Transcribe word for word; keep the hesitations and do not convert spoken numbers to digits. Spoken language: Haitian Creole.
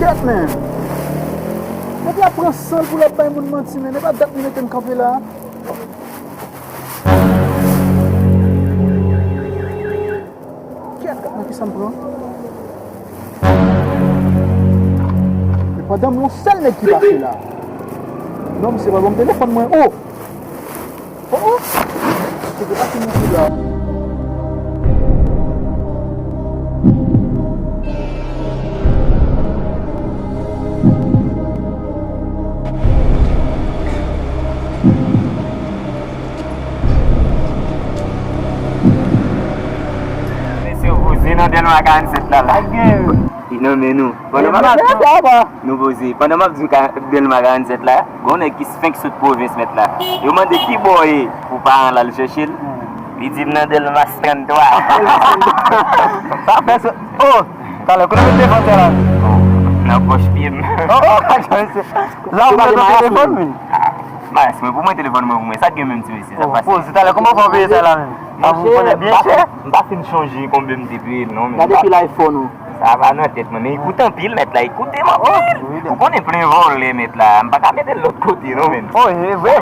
Kèt, men. Nèg la pran san l pou l ap bay moun manti, men. E pa dat li mete m kanpe la. Kèt, gad nan kisa m pran. Men pandan m yon sèl nèg ki pase la. Non, misye pa ban m telefòn mwen. Oh! Oh, oh! Se te pa fini sou la. Mesye, poze nan Dèlma karannsèt la, la. Li nan men nou. Pandan m ap, nou poze. Pandan m ap di w ka, Dèlma karannsèt la, gon nèg ki fenk sot pwovens, mèt la. Yo mande ki bò w ye pou paran l al chèche l. Li di m nan Dèlma senkanntwa. Sa fè sa. Oh! Talè, kote w met telefòn sa la? Oh, nan pòch pye m. Oh, oh, la w mete telefòn, men. Mas, mwen pou mwen telefòn mwen pou mwen. Sa k gen menm ti mesye? Sa k pase? Poze talè, kòman w fè w peye sa la menm? Monchè, m pa, m pa fin chonje konbyen m te peye l non, men. Gade pil iPhone ou. Sa pa nan tèt mwen, men li koute anpil, mèt la, li koute m anpil. Ou konnen plen vòlè, mèt la, m pa ka mete l lòt kote non, men. Oh, e vre.